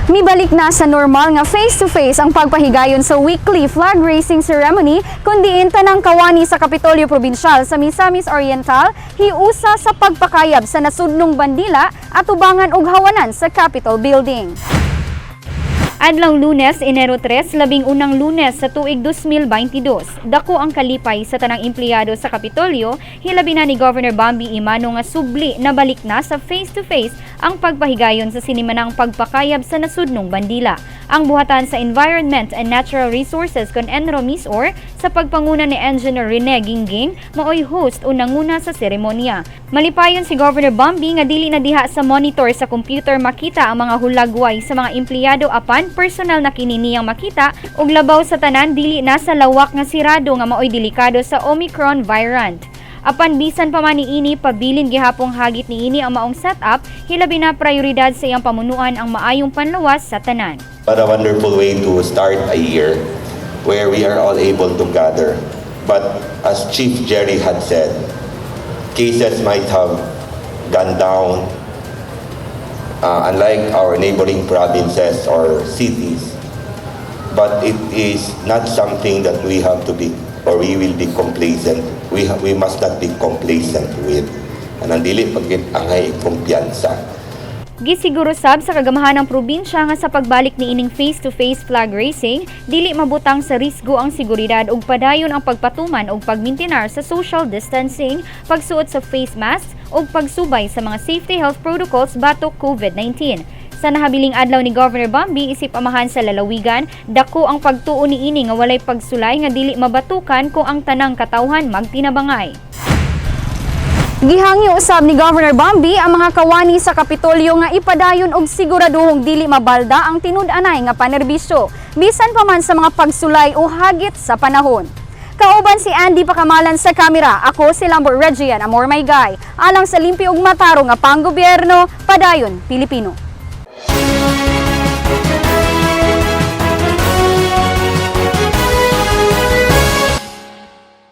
Mibalik na sa normal nga face-to-face ang pagpahigayon sa weekly flag raising ceremony kung diin tanang kawani sa Kapitolyo Probinsyal sa Misamis Oriental hiusa sa pagpakayab sa nasudnong bandila at ubangan og hawanan sa Capitol Building. Adlaw Lunes, Enero 3, 11 Lunes sa tuig 2022. Dako ang kalipay sa tanang empleyado sa Kapitolyo, hilabi na ni Governor Bambi Emano nga subli na balik na sa face-to-face ang pagpahigayon sa sinimanang pagpakayab sa nasudnong bandila. Ang buhatan sa Environment and Natural Resources kon Enro Misor sa pagpanguna ni Engineer Rene Gingging maoy host o nanguna sa seremonya. Malipayon si Governor Bambi nga dili na diha sa monitor sa computer makita ang mga hulagway sa mga empleyado, apan personal na kini niyang makita ug labaw sa tanan, dili na sa lawak nga sirado nga maoy delikado sa Omicron variant. Apan bisan pa man niini, pabilin gihapong hagit niini ang maong setup, hilabi na prioridad sa iyang pamunuan ang maayong panlawas sa tanan. What a wonderful way to start a year where we are all able to gather. But as Chief Jerry had said, cases might have gone down, unlike our neighboring provinces or cities. But it is not something that we have to be or we will be complacent. We must not be complacent with. Anang dili pag angay kumpiyansa. Gisiguro sab sa kagamahan ng probinsya nga sa pagbalik ni ining face-to-face flag raising, dili mabutang sa risgo ang seguridad ug padayon ang pagpatuman og pagmintinar sa social distancing, pagsuot sa face mask ug pagsubay sa mga safety health protocols batok COVID-19. Sa nahabiling adlaw ni Governor Bambi isip amahan sa lalawigan, dako ang pagtuo niini nga walay pagsulay nga dili mabatukan kung ang tanang katawhan magtinabangay. Gihangyo usab ni Governor Bambi ang mga kawani sa Kapitolyo nga ipadayon og siguraduhong dili mabalda ang tinud-anay nga panerbisyo bisan pa man sa mga pagsulay o hagit sa panahon. Kauban si Andy Pakamalan sa kamera, ako si Lambert Regian Amor May Guy. Alang sa limpyo ug matarong nga panggobyerno, padayon Pilipino.